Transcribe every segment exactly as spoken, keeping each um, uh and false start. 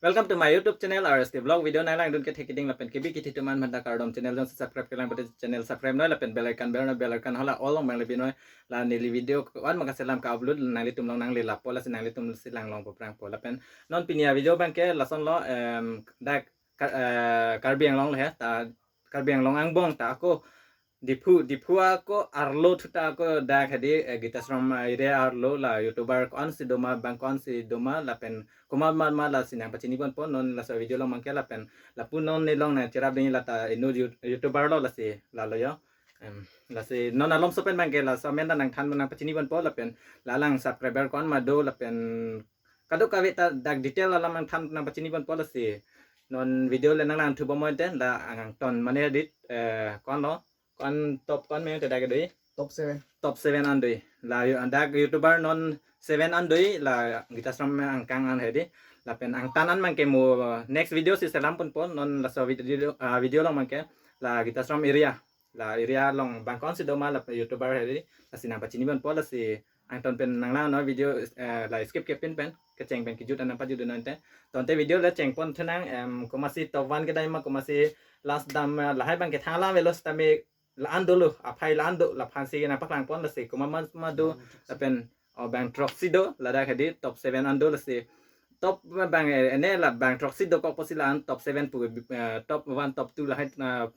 Welcome to my YouTube channel, R S T Vlog. Video nanglangdun kethek keding lapen kebi kethe atum aphan ta kardom. Channel jongsi subscribe kelang pute channel subscribe noi lapen bell icon bell noi, bell icon hala all along abang le bi noi. La neli video ko-an ma kaselam ka-upload nanglitum along nangle lapo, lasi nanglitum si langlongpo prangpo. Lapen non pini avideo abangke lasonlo, em, dak Kar-, eh, Karbi Anglong le he, ta Karbi Anglong angbong ta ako Diphu, Diphu ako arlo thu ta ako dak hedi, eh, Gita Ashram area arlo la YouTuber ko-ansi doma, bang ko-ansi doma lapen komat mat ma lasi nangpachini ponpo non laso video along abangke lapen lapu non nelong nangcherap ding lata inut You-, YouTuber lo lasi lalo yo. Em, lasi non alomso pen abangke laso amen ta nangthan nangpachini ponpo lapen la alang subscriber ko-an ma do lapen kadokave ta dak detail alam nangthan nangpachini ponpo lasi non video le nanglang thu bomoi te la angton mane edit, eh, ko-an lo, ko-an top ko-an me te dak doi. Top seven. Top seven an doi. La yo dak YouTuber non seven an doi la Gita Ashram angkang an hedi. Lapen angtan an abangke mo next video si selam ponpo non laso video, ah, video along abangke la Gita Ashram area. La area along bang ko-ansi doma la YouTuber hedi. Lasi nangpachini ponpo lasi angton pen nanglang noi video, eh, la skip kepin pen kecheng pen kejut an nangpajut non te. Tangte video le cheng pon thu nang, em, komatsi top one kedam ma komatsi last dam, eh, lahai abangke thang alam avelo sitame la-an dolo, aphai la-an do, laphansi nangpaklang pon lasi komat ma ma do, lapen, oh, bang throksi do, ladak hedi top seven an do lasi. Top abang, eh, ene la bang throksi dokok pusi la-an top seven pu, eh, top one, top two lahai, eh,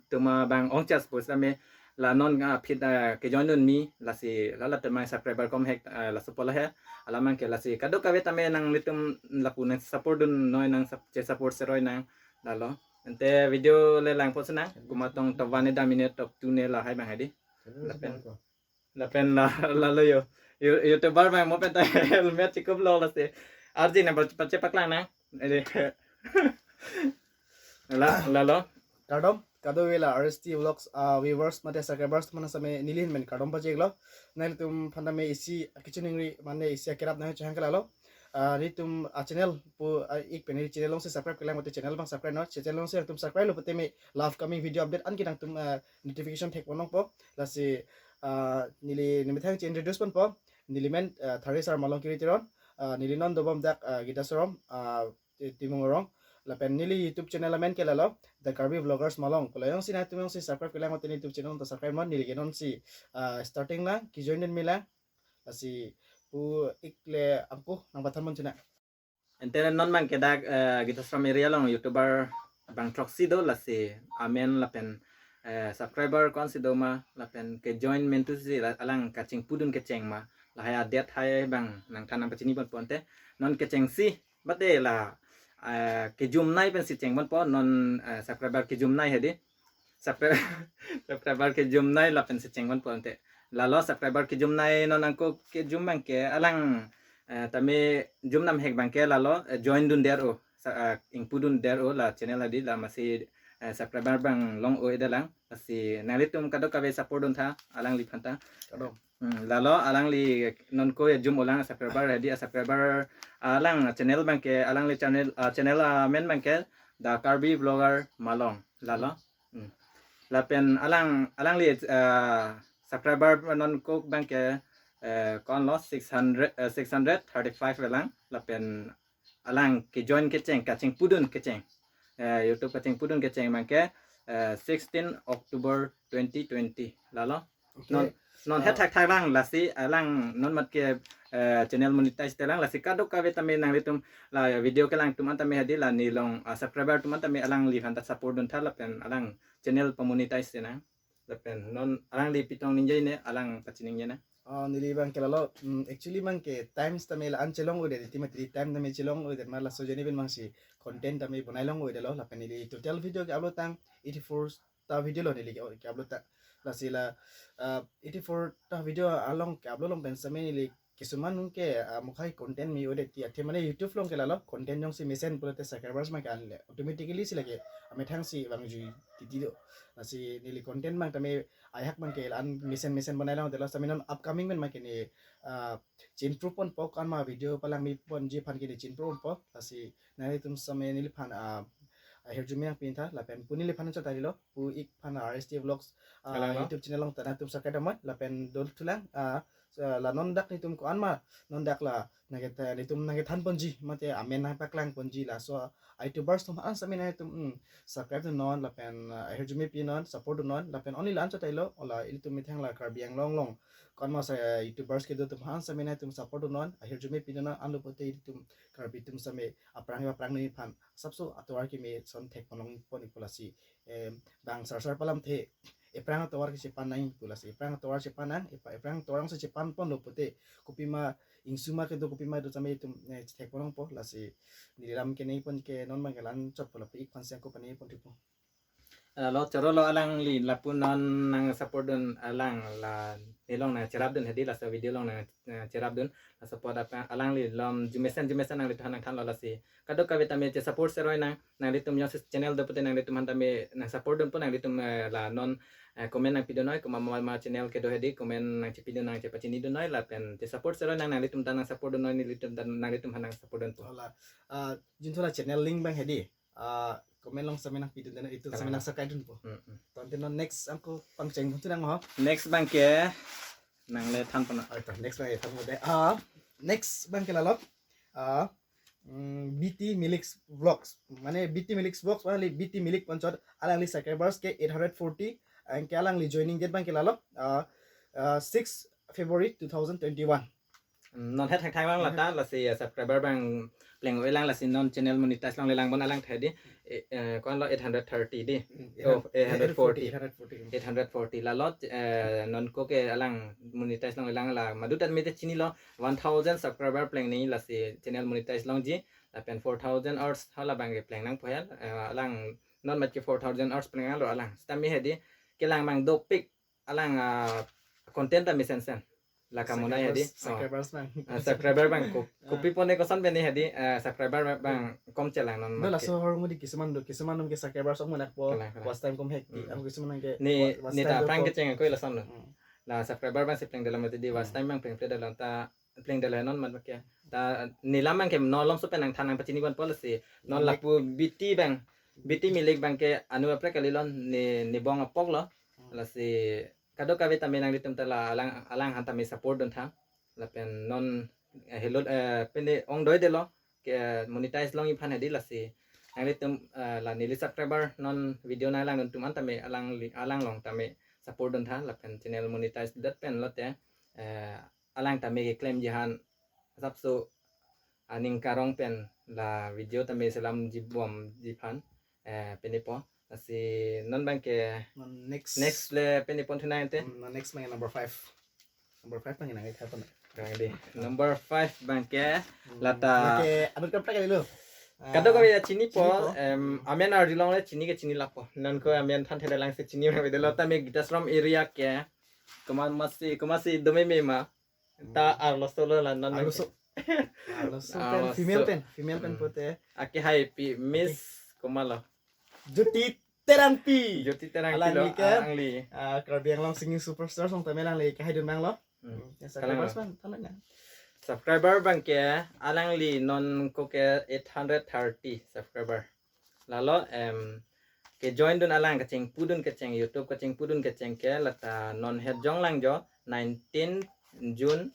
atum abang ongchas pu sitame la non, ah, aphi, eh, kejoin dunmi lasi la la atum subscriber kom hek, eh, laso pola he. Alam abangke lasi kadokave tame nanglitum lapu nangsupport dun noi nang sup-, che support seroi nang lalo. Ante video le langpo senang, komat tong top one ne dam ne top two ne lahai abang hedi. Lapen, lapen la, lalo yo. You-, YouTuber abang mo pen ta helmet chikup lo lasi. Arji nang pa-, pache paklang nang. Ede. La, lalo. Kardom, kadokave la R S T Vlogs, ah, viewers mate subscribers atum aphan sitame neli ahin pen kardom pajirlo. Nanglitum aphan tame isi kachiningri mane isi akerap nangchehang ke lalo. Ah, nelitum, ah, channel pu, ah, ik pen neli channel alongsi subscribe kelang pute channel abang subscribe noi. Channel alongsi nangtum subscribe lo pute me la upcoming video update anke nangtum, ah, notification thek pon longpo. Lasi, ah, neli nemethang che-introduce ponpo. Neli men, ah, Thari Sar Malong Kiri Teron. Ah, neli non dobom dak, ah, Gita Ashram, ah, Ti-, Timung Arong. Lapen neli YouTube channel amen ke lalo The Karbi Vloggers Malong. Pu la jongsi nangtum jongsi subscribe kelang pute neli YouTube channel ta subscribe non, neli ke nonsi, ah, starting lang, kejoin dunmi lang. Lasi pu ik le angko nangpathan pon china. Ante non abangke dak, eh, Gita Ashram area along YouTuber bang throksi do lasi amen lapen, eh, subscriber ko-ansi doma lapen kejoin mentu si la alang kachingpudun kecheng ma lahai adet hai abang nangthan nangpachini ponpo ante non kechengsi mate la, eh, kejumnei pensi cheng ponpo non, eh, subscriber kejumnei hedi. Subscri-, subscriber kejumnei lapensi cheng ponpo ante. Lalo subscriber kejumnei non angko kejum abangke alang, eh, tame jumnam hek abangke lalo, eh, join dundet-o. Sa, eh, ingpudundet-o la channel hedi la masi, eh, subscriber abang long-o ede lang. Lasi nanglitum kadokave support duntha alangliphan ta. Kardom. Hmm, lalo alangli non ko jum-o lang subscriber hedi subscriber alang channel abangke alangli channel, ah, channel amen abangke The Karbi Vlogger Malong. Lalo. Hmm. Lapen alang, alangli, ah, subscriber non ko abangke, eh, ko-an lo six hundred, eh, six hundred thirty-five lang. Lapen alang kejoin kecheng, kachingpudun kecheng. Eh, YouTube kachingpudun kecheng abangke, eh, sixteen October twenty twenty. Lalo. Okay. Non, non, ah, het thakthak lang lasi, alang non mat ke, eh, channel monetize te lang lasi kadokave tame nanglitum la video kelang atum an tame hedi la nelong, ah, subscriber atum an tame alangliphan ta support duntha lapen alang channel pamonetize te nang. Lapen non alangli pi tong ningje ne alang pachiningje nang. Ah, neli abangke lalo, mm, actually abangke time tame la-an chelong-o-edet, tima neli time tame chelong-o-edet ma laso ajoine pen abangsi content tame bonai long-o-edet lo, lapen neli total video ke-upload tang eighty-four ta video lo neli ke, ke-upload tang. Lasi la, ah, eighty-four ta video along ke-upload along pen sitame neli kisuman ke, ah, mukhai content me-o-edet ti athe mane YouTube along ke lalo content jongsi mesen pulote subscribers abangke anle automatically si lake amethang si vangjuiji titi do. Lasi neli content abang tame ajahak abangke la-an mesen mesen bonai long-o-edet lo sitame non upcoming pen abangke ne, ah, che-improve ponpo ko-an ma video palangme ponji aphan ke ne che-improve ponpo. Lasi nanglitum sitame neliphan, ah, ahirjume nangpitha lapen pu neliphan chot tari lo pu ik aphan R S T Vlogs, ah, kalang lo. YouTube channel along ta nangtum subscribe damnoi lapen dol thulang, ah, eh, la non dak netum ko-an ma, non dak la nangkethan, netum nangkethan ponji mate amen nangpaklang ponji, laso YouTubers atum an sami netum, mm, subscribe dun non lapen, eh, ahirjume pi non, support dun non lapen only la-an chot ailo, ola ilitum methang la Karbi Anglong along ko-an ma sa, eh, YouTubers kedo atum an sami netum support dun non, ahirjume pi non, anlo pulote ilitum Karbi atum sami aphrang aphrang nephan asapso atovar keme ason thek ponlong pon pu lasi, em, bang sar sar palamthe ephrang atovar kechepan nang pu lasi, ephrang atovar chepan nang, epha-, ephrang atovar si chepan ponlo pulote kopima ingsuma kedo, kopima do sami netum, eh, thek ponlongpo, lasi neli lam kenei pon ke non bang ke la-an chot pu lapu ik phan si ako panei pon thupo. Eh, lo choro lo alangli lapu non nang support dun alang la nelong nangcherap dun hedi, laso video along nang, eh, cherap dun. Laso apot apa alangli lom jumesen jumesen nangliphan nangthanlo lasi kadokave tame che support seroi nang, nanglitum jongsi channel do pulote nanglitum aphan tame nang support dunpo, nanglitum, eh, la non, eh, comment nangpi dun noi, komat ma channel kedo hedi comment nangchepi dun, nangchepachini dun noi lapen che support seroi nang, nanglitum ta nang support dun noi, nelitum ta nanglitum aphan nang support dunpo. Ola, ah, jinthola channel link bang hedi, ah, comment along sami nangpi dun, itum sami nang subscribe dunpo. Hmm, hmm. Tangte non next ako pangcheng pon thu nang ho. Next bang ke nangle than pon. Oh, to, next bang ke than pon de. Ah, next bang ke lalo. Ah, mm, B T Milik Vlogs. Mane B T Milik Vlogs, alangli B T Milik pu anchot, alangli subscribers ke eight hundred forty, anke alangli joining date bang ke lalo, ah, ah, six February two thousand twenty-one. Non het thang thang lang lata, lasi, eh, subscriber bang pleng-o-e lang, lasi non channel monetize longle lang bon alang thedi, eh, eh, ko-an lo eight hundred thirty di. Hmm, oh, eight hundred forty. Eight hundred forty. Eight hundred forty. Lalo, eh, non ko ke alang monetize longle lang la, madu tame te chinilo, one thousand subscriber pleng ni lasi channel monetize longji, lapen four thousand hours hala bang ke pleng nangpo hel, eh, alang non mat ke four thousand hours pleng lo alang. Sitame hedi, kelang bang dopik alang, ah, content tame sensen. La kamonai hedi. Subscribers, oh, subscribers bang. Ah, subscriber bang ko-, ah, kopi pone koson pene hedi, ah, subscriber bang kom chelang non. Do mat ke. Laso ahormu di kisuman do, kisuman atum ke subscribers ok manakpo, kalang, kalang, watch time kom hek di. Hmm. Ako kisuman ke ni, wa-, watch time ta do aphrang ko. Kecheng ako lason do. Hmm. La subscriber bang si plengdetlo mati di, watch, hmm, time bang plengdetlo ta, plengdetlo non mat ke. Ta neli lam bang ke non malomso pen nangthan nangpachini ponpo lasi. Non Milik. Lapu B T bang, B T Milik bang ke anu aprek kalilo, ne, ne bong apok lo. Hmm. Lasi kadokave tame nanglitum ta la alang, alang aphan tame support dun tha. Lapen non, eh, hello, eh, pene ongdoi detlo ke monetize longji aphan hedi lasi. Nanglitum, eh, la neli subscriber non video nanglang dun atum an tame alangli, alang along tame support dun tha lapen channel monetize det pen lote, eh, alang tame keklemji aphan asapso aning karong pen la video tame selamji bomji aphan, eh, pene po. Lasi non bang ke non next, next le pene pon thu nang te. Hmm, non next bang number five. Number five bang nang ithap na. Kang di. Number five bang ke, hmm, lata. Bang ke adut kaprek kalilo. Kadokave ya chinipo, chinipo. Em, amen arjulongle chini ke chini lapo. Non ko amen than theda lang si chini ma bede lo tame Gita Ashram area ke. Komat masi, komat si do meme ma. Ta arloso lo la non. Arloso. Arloso pen, arloso. Female pen, female pen, hmm, pute. Ake hai pi Miss, ake, komat lo. Jyoti Terangpi. Jyoti Terangpi lo, alangli ke, alangli. Ah, Karbi Anglong singing superstar song tame alangli kehai dun bang lo. Hmm. Hmm. Ya, kalang subscribers lo. Bang, kalang ya. Subscriber bang ke alangli non ko ke eight hundred thirty subscriber. Lalo, em, ke join dun alang kachingpu dun kecheng, YouTube kachingpu dun kecheng ke lata non het jong lang jo nineteen June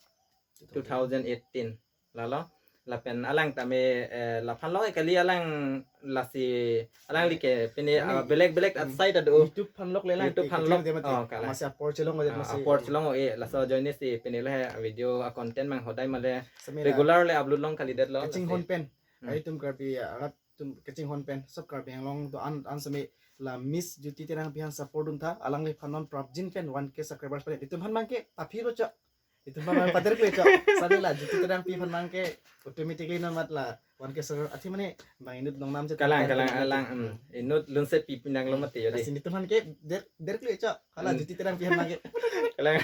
two thousand eighteen. Lalo, lapen alang tame, eh, laphan lok kali alang lasi alangli ke pene, ah, belek belek, hmm, side ado. YouTube aphan lok le lang YouTube aphan lok. Dia mati. Oh, kalang. Masi apor chelong aja, ah, masi apor chelong, eh, laso join si pene le video a content mang hodai male sami la regular le upload long kalidetlo. Kachinghon lasi pen. Hmm. Itum Karbi arat atum kachinghon pen, sop Karbi Anglong do-an, an sami la Miss Jyoti Terangpi aphan support dun tha, alangliphan non prapjin pen one K subscribers pen. Itum aphan bang ke aphi ro chok. Itum aphan bang pader kle chok. Sami la Jyoti Terangpi aphan bang ke automatically non mat la one K subscriber. Athi mane bang inut nongnam che kalang, kalang, kalang, alang, hmm. Inut lunse pi pinang lo mati yo di. Lasi itum aphan ke der, der kle chok. Hala, hmm, Jyoti Terangpi aphan bang ke. Kalang,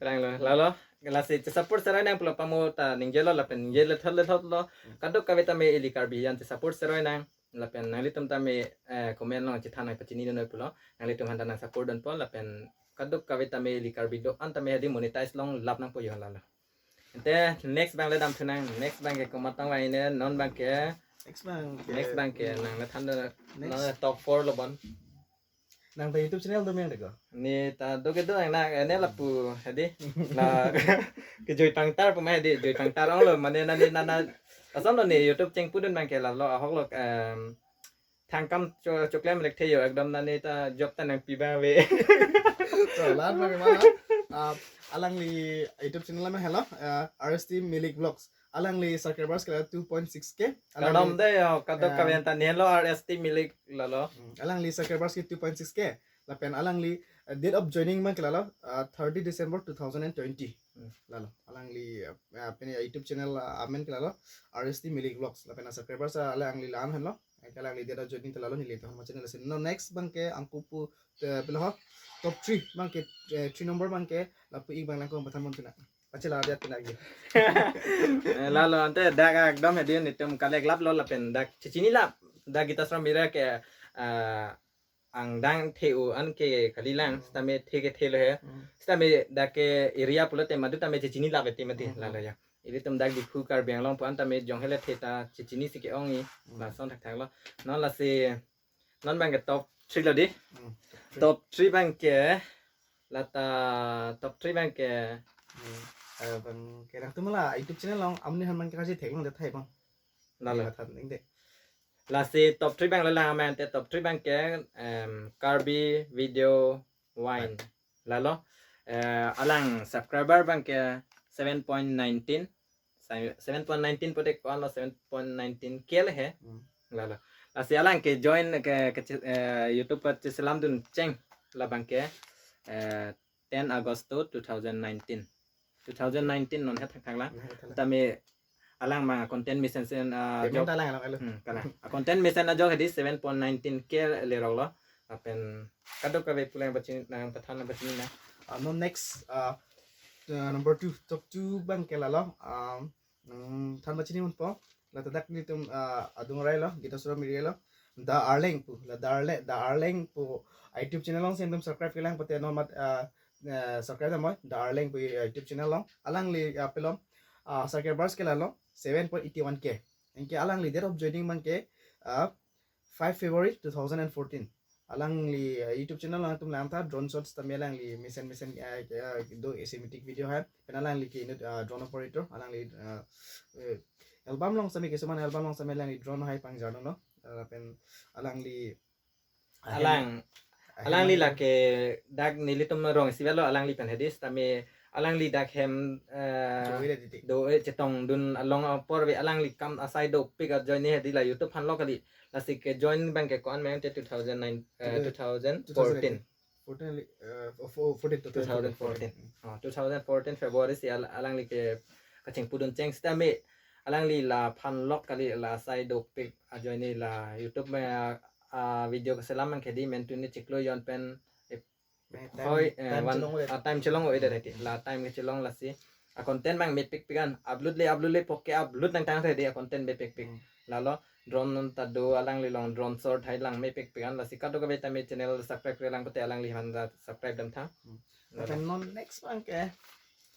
kalang lo. Lalo, lasi che support seroi nang pulo pamo ta ningjelo lapen ningjelo thot le thot lo. Hmm. Kadokave tame ili Karbi an che support seroi nang. Lapen nanglitum tame, eh, comment along chethan nangpachini dun noi pulo. Nanglitum aphan ta nang support dunpo lapen kadokave tame ili Karbi do-an tame hedi monetize long lap nangpo yo lalo. Ante next bang le dam thu nang, next bang ke komat tang bang ine, non bang ke. Next bang ke, next bang ke, hmm, nang le than do, next, non le top four lo bon. Nang ta YouTube channel do meng deko? Ne ta do kedo nang, ne lapu hedi. La kejui pangtar puma hedi, jui pangtar ong lo, mane nani nana. Asam lo ne YouTube chengpudun bangke lalo ahok lo, em, thangkam cho-, choklem lek theyo, ekdom nani ta job ta nangpi bang ave. So, la-an bang ma, ah, alangli YouTube channel ma helo, ah, R S T Milik Vlogs. Alangli subscribers ke two point six K. Alangli, kardom de yo, kadok, ah, kavian ta ne helo R S T Milik lalo. Hmm, alangli subscribers ke two point six K. Lapen alangli, uh, date of joining bangke lalo, uh, thirty December two thousand and twenty. Hmm. Lalo. Alangli, uh, uh, pini YouTube channel, uh, amen ke lalo R S T Milik Vlogs. Lapen, uh, subscribers, uh, alangli la-an henlo. Anke alangli date of joining ta lalo neli to ma channel asin. No, next bangke angkupu, uh, pilo ho. Top three bangke, uh, three number bangke lapu ik bang lang ko pathan pon china. Pachela dia tina gi. Eh, lalo ante dak ekdom hedi netum kalek lap lo lapen dak chechinilap. Dak Gita Ashram area ke, ah, angdeng the-o an ke kalilang, hmm, sitame the kethe lo he. Hmm. Sitame dak ke area pulote madu tame chechinilap eti mati, hmm, lalo ya. Ilitum dak Diphu Karbi Anglong pu an tame jong hele the ta chechinisi ke-ong-i, hmm, lason thakthak lo. Non lasi, non bangke top three lo di. Hmm, top three. Top three bangke, lata top three bangke. Hmm. Eh, bangke nangtum la YouTube channel along amni han bangke kasi theklong de thai bang. Lalo. Ni mathan ning de. Lasi top three bang lelang amen te top three bangke, em, Karbi Video Wine. Lalo, eh, alang subscriber bangke seven point nineteen. Sa-, seven point nineteen pote ko-an lo, seven point nineteen K le he. Hmm. Lalo. Lasi alang ke join ke, ke, eh, YouTube ke cheselam dun cheng labangke, eh, ten August two thousand nineteen. Two thousand nineteen non he thakthak lang. Nah, itulah. Tame alang ma content mesen sen, ah, payment jok. Alang, alang, alang. Hmm, kalang. Ah, content mesen ajok hedi seven point nineteen K lerok lo. Lapen kadokave pulang pachini nang pathan nang pachini na. Ah, no, next, ah, uh, number two, top two bangke lalo. Um, hmm, than pachini unpo. Lata dak netum, ah, adung rai lo, Gita Ashram area lo. Da Arleng pu, la Darle, Da Arleng pu YouTube channel along si netum subscribe kelang pute no mat, ah, eh, subscribe damnoi, Da Arleng pu, eh, YouTube channel along. Alangli, ah, pelom, ah, subscribers ke lalo seven point eighty one K. Anke alangli date of joining bangke, ah, five February two thousand and fourteen. Alangli, eh, YouTube channel along netum lang ta drone shots tame alangli mesen mesen, eh, eh, do cinematic video hai. Pen alangli ke inut, ah, drone operator, alangli, ah, eh, album along sitame, kisuman album along sitame alangli drone hai pangjar no. Ah, pen alangli ahem, alang, ahem alangli ahem lake dak nelitum rong isi velo alangli pen hedi sitame alangli dak hem, eh, do-e titi. Do-e chetong dun along apor ave alangli kam asai dopik ajoine hedi la YouTube aphan lo kali. Lasi ke join bangke ko-an meng te two thousand nine, eh, two thousand fourteen. Two thousand fourteen, eh, oh, fo-, fourteen, two thousand fourteen. Two thousand fourteen. Oh, two thousand fourteen February si al-, alangli ke kachingpudun cheng sitame alangli laphan lok kali la asai dopik ajoine la YouTube me, ah, video keselam bangke hedi mentuni chiklo jon pen, eh, me time, hoi, eh, time one, chelong ulit. Ah, time chelong ulit, hmm, hedi. La time ke chelong lasi. A content bang mepikpik an. Upload le, upload le, poke upload nangtang hedi a content mepikpik. Hmm. Lalo drone non ta do alangli along drone shot hai lang mepikpik an lasi kadokave tame channel subscribe kelang pute alangli aphan ta subscribe damtha. Hmm. Lalo. Lapen non next bangke.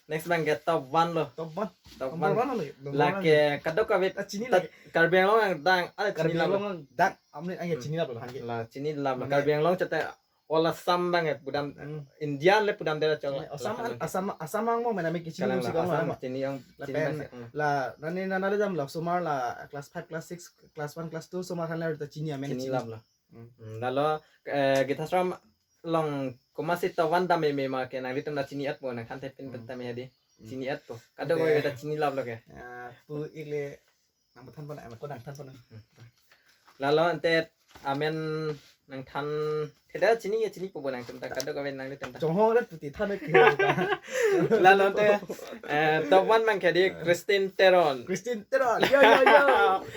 Next bangke top one lo. Top one. Top number one. One lo. Number one. Lake kadokave ta chini ta lake. Karbi Anglong angdeng, ah, Karbi chinilap lo. Anglong angdeng. Amne angke, hmm, chinilap lo hangke. La chinilap lo. Mane Karbi Anglong chete all Assam bangke pudam, hmm, India le pudamde chong. Assam, la, Assam, Assam angmo mena me kechini kalang si la kong Assam lo. Chini ang, chini lapen bangke, hmm, la nani nana le dam lo, osomar la class five, class six, class one, class two, osomar aphan le ta chini amen chini. Chinilap lo. Hmm. Hmm, lalo, eh, Gita Ashram along komatsi top one dam meme ma ke nanglitum ta chini-etpo nangthan thepin, hmm, tame hedi. Hmm. Chini-etpo. Kadokave ta chinilap lo ke. Ah, pu ik le nang pathan pon, eh, ko nangthan pon. Hmm. Lalo ante amen nangthan theda chini ya chinipo bo nangtum ta kadokave nanglitum ta. Chonghong rat puti than ke. Lalo ante, eh, top one bangke hedi Christine Teron. Christine Teron. Yo, yo, yo.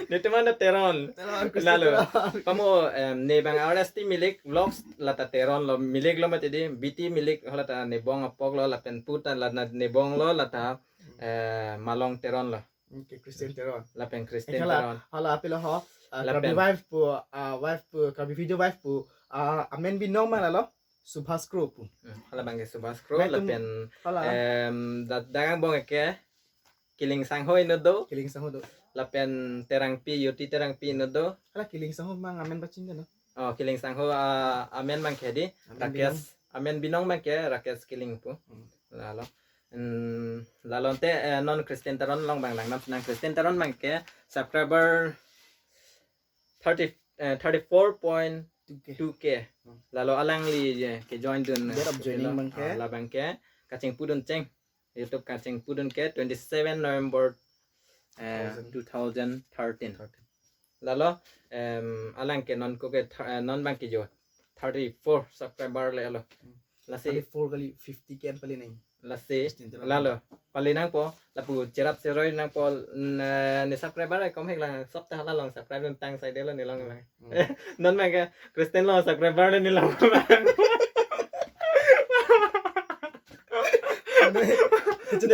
Netum an ta Teron. Teron, Christine Teron. Lalo. Pamo, em, ne bang R S T Milik Vlogs lata Teron lo, Milik lo mati di, B T Milik ho lata nebong apok lo, lapen pu ta la na nebong lo lata, eh, Malong Teron lo. Okay, Christine Teron. Lapen Christine Teron. Hala, hala apilo ho, ah, lapen Karbi wife pu, ah, wife pu, Karbi video wife pu, ah, amen binong ma lalo, Subhas Kro pu. Hmm, hala bangke Subhas Kro, lapen, hala, em, da-, dagang bong ke, Kiling Sangho inut do. Kiling Sangho do. Lapen Terangpi, Yuti Terangpi inut do. Hala Kiling Sangho mang amen pachini no. Oh, Killing Sangho, ah, amen abangke di. Amen Rakesh, Binong. Amen Binong abangke Rakesh Killing pu. Hmm. Lalo. Hmm, lalo ante, eh, non Christian Teron along abang langnam sinang. Christian Teron abangke subscriber thirty, eh, thirty-four point two K. Two K. Hmm. Lalo alangli je ke join dun. Date of joining abangke. Ah, la abangke kachingpudun cheng. YouTube kachingpudun ke twenty-seven November, eh, Thousand. Two thousand thirteen. Thirteen. Lalo, em, alang ke non ko ke tha-, eh, non abangke jo thirty-four subscriber le lo. Hmm. Lasi thirty-four kali fifty K an pali nang. Lasi, Christian Teron. Lalo, pali nangpo, lapu cherap cheroi nangpo, n-, eh, ne subscriber kom hek lang, sop ta hala long subscribe tang sai de lo ne long lang. Hmm. Non abangke Christian lo subscriber le ne long. Ne,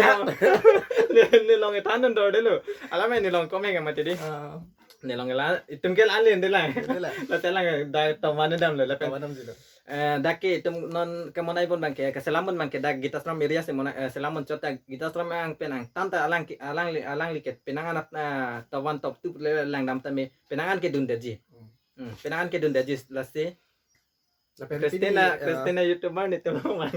ne, ne long ethan dor de lo. Alam ne long kom hek mati di. Ah. Ne long la, itum ke la le de la. De la. La te lang da to mane dam le la pen. Tawa dam jilo. Eh, dak ke itum non ke monai pon abangke, ke selam pon abangke dak Gita Ashram area si monai, eh, selam pon chot dak Gita Ashram ang pen angtan ta alang ki, alangli, alangli ke penang anat, eh, top one top two le langdam tame penang an ke dundetji. Hmm. Hmm, penang an ke dundetji lasi. Lapen Christina, pini, eh, Christina YouTuber netum mang.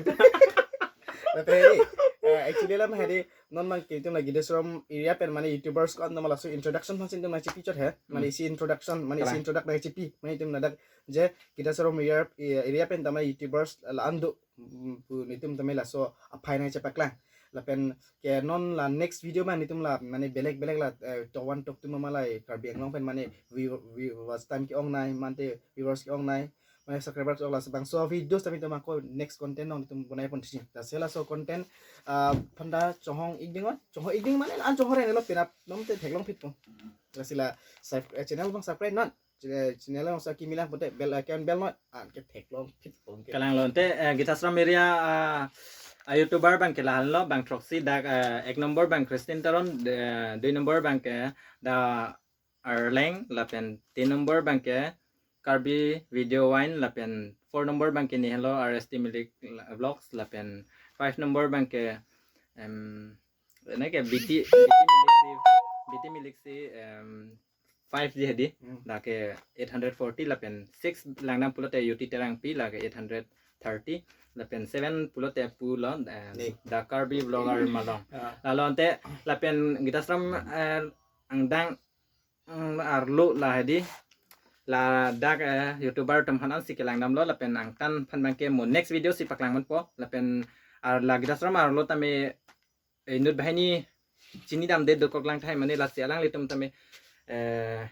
Lapen hedi, eh, actually alam hedi, non abangke itum la Gita Ashram area pen mane YouTubers ko-an atum laso introduction aphansi itum nangchipi chot he. Mane Hmm. isi introduction, mane isi Kalang. introduct nangchipi, mane itum ladak je Gita Ashram area, area pen tame YouTubers la-an do, mm, pu netum tame laso aphai nangchepaklang. Lapen ke non la next video ma netum la mane belek belek la, eh, top one top two ma malai Karbi Anglong pen mane view-, view-, watch time ke-ongnei, mate viewers ke-ongnei, mane subscribers ke-ong, laso bangso videos tame itum ako next content nong itum bonai pon si. Lasi laso content, ah, aphan ta chonghong ikding on, chonghong ikding mane an chonghong reng lo penap nom te theklong phit po. Lasi la sub-, eh, channel abang subscribe non. Channel, channel along sa kimi lang pute bell icon bell noi an ke theklong phit pon ke. Kalang lo ante, eh, Gita Ashram area, ah, a YouTuber abangke lahenlo, bang throksi dak, eh, ek number abang Christian Teron, de-, dui number abangke Da Arleng, lapen tin number abangke Karbi Video Wine, lapen four number abangke ne henlo R S T Milik Vlogs, lapen five number abangke, em, ne ke B T, B T Milik si, B T Milik si, em, five ji hedi, Hmm. dak ke eight hundred forty lapen six langnam pulote U T Terangpi lake eight hundred thirty lapen seven pulote pulo, eh, Ne. Da Karbi Vlogger Malong. Ah. Lalo ante lapen Gita Ashram, eh, angdang, mm, arlo la hedi ladak, eh, YouTuber atum aphan ansi kelang damlo lapen angtan aphan abangke mo next video si paklang ponpo lapen ar la Gita Ashram arlo tame, eh, inut banghini chini damde dokok lang tahai mane lasi alanglitum tame, eh,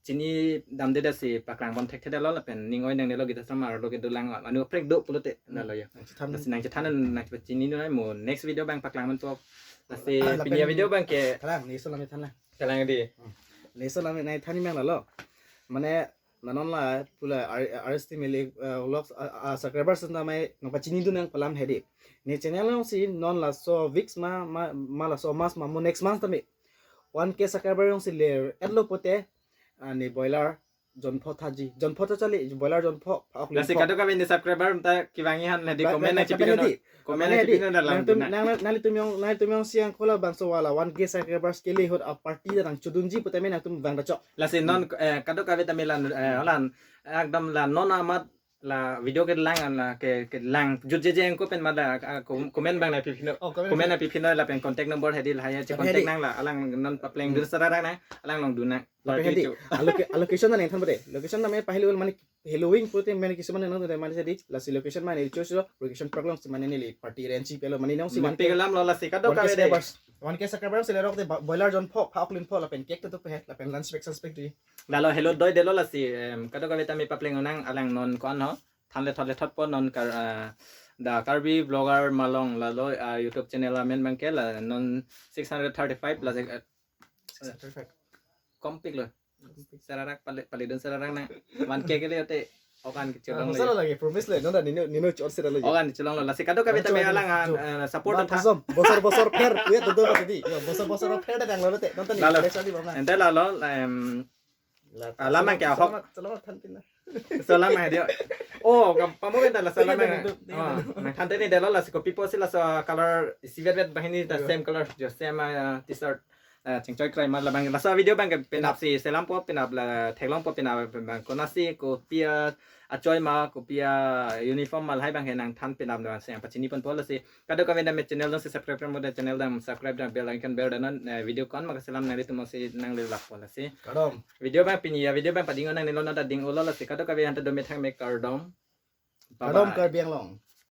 chini damde dasi paklang pon thekthe detlo lapen ning oi nangnelo Gita Ashram arlo kedolang anu aprek do pulote Hmm. nalo yo. Nangchethan. Lasi nangchethan nangchepachini noi mo next video abang paklang ponpo. Lasi Ah, lapen pini a video abangke Thalang, ne so lam than lang. Kalang di. Hmm. Ne so lam nangthan mang lalo. Mane non la pula R-, R S T Milik, eh, Vlogs, ah, ah, subscribers na mai nangpachini dun nang pu alam hedi. Ne channel alongsi non laso weeks ma, ma, ma laso mas ma mo next month tame one K subscriber alongsi le-etlo pute, ah, ne boiler jonpho thaji. Jonpho tha chali, boiler jonpho, phak-ok Lasi linpho. Kadokave ne subscriber ta kevangji aphan hedi Ba-, comment ba-, nangchipi ba-, non. Comment Ba-, nangchipi ba-, non dalang nangtum, dina. nang, nang, nanglitum along, nanglitum alongsi angkol labangso wala one K subscribers kele ahut a party ta nangchodunji putame nangtum vang ta chok. Lasi non, eh, kadokave tame la, eh, holan, ekdom la non amat la video kelang an la ke, kelang jutjeje angko pen mala, ah, kom-, comment abang nangpipino. Oh, comment Comment nangpipino lapen contact number hedi lahai ya, Tapi contact hedi. nang la, alang non papleng Hmm. dun sara nang, alang along dun nang. Tapi Party hedi, chu. a loca-, a location na nangthan pute. Location tame pahelu mane helo wing pute mane kisuman nang than mane hedi. Lasi location mane choose lo, location problem si mane neli party arrange pelo mane nong si Mane one K. pegalam lo lasi kadokave de. One K subscribers. One K subscribers le rok de ba-, boiler jonpho, phak-ok linpho lapen cake to to pehe, lapen lunch pack, lunch pack di. Lalo helo doi delo lasi, em, kadokave tame papleng nang alang non ko-an ho. Thanle thot le thot po non kar, ah, Da Karbi Vlogger Malong lalo, ah, YouTube channel amen abangke la non six hundred thirty-five la, eh, Six hundred thirty-five. Kompik lo. Sararak pale, paledun sararak nang one K kele ote okan Ah, kecholong lo. Masalah lagi, promise le, nonta nino, nino chot sira lo. Okan kecholong lo. Lasi kadokave Nang tame chot alang, jo. ah, eh, support Nang tha. Pasom, bosor bosor pher, ya tutu mati di. Yo, bosor bosor pher da nang lo te. Nonta ni, Lalo. Next kali bang. Ente lalo, em, La, ah, lama selamat, ke ahok. selamat, selamat than pina. Selamat dia. Oh, kam-, kamu kan dalam Tidak, selamat. tidak, tidak, Oh, tidak. Nangthan tene delo lasi kopi po si laso color isivet vet banghini ta Iya. same color jo same, ah, t-shirt. eh, chingchoi krai ma labang. Laso video abang ke penap si selampo, penap la theklongpo, penap abang konasi, kopi achoi ma, kopi uniform ma lahai abang ke nangthan, penap abang si nangpachini ponpo. Lasi kadokave dam channel dong si subscribe mo, dam channel dam subscribe, dam bell icon bell dam non, eh, video ko-an ma kaselam nanglitum si nanglelappo. Lasi kardom. Video abang pini avideo abang pading-o nangne, lona ta ding-o lo. Lasi kadokave anta do methang me, kardom. Kardom. Bye bye. Karbi Anglong.